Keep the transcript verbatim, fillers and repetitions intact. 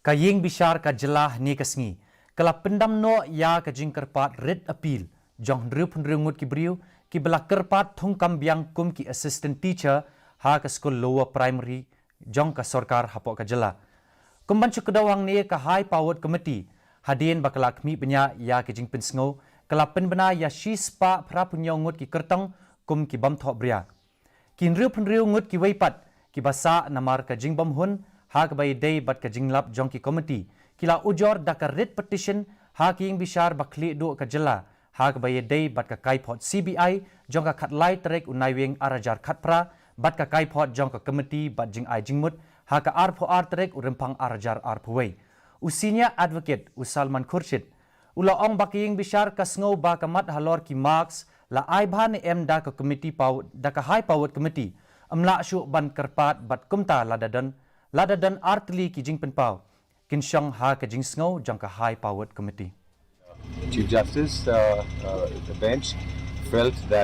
Ka ïing bishar ka jylla hynne ka sngi ka la pyndam noh ïa ka jingkyrpad writ appeal jong hynriew phew hynriew ngut ki briew kiba la kyrpad thungkam biang kum ki assistant teacher ha ka skul lower primary jong ka sorkar hapoh ka jylla. Kum ban shu kdew hangne, ka High Powered Committee hadien ba ka la khmih bniah ïa ka jingpynsngew, ka la pynbna ïa shispah phra phew hynñiew ngut ki kyrtong kum ki bym thohbria. Ki hynriew phew hynriew ngut kiwei pat kiba sah namar ka jingbymhun ha kaba ïadei bad ka jinglap jong ki committee ki la ujor da ka writ petition ha ka ïing bishar ba khlieh duh ka jylla ha kaba ïadei bad ka kaiphod C B I jong ka khatlai tarik u Naiwieng ar hajar khatphra bad ka kaiphod jong ka committee bad jingai jingmut ha ka arphew ar tarik u Rymphang ar hajar arphew wei. U senior advocate u Salman Khurshid u la ong ba ka ïing bishar ka sngew ba ka mat halor ki marks la ai bha ne em da ka committee pow-, da ka High Powered Committee, ym lah shuh ban kyrpad bad kumta lada don, lada don ar tylli ki jingpynpaw, kin shong ha ka jingsngew jong ka High Powered Committee. Chief Justice, uh, uh, the bench felt that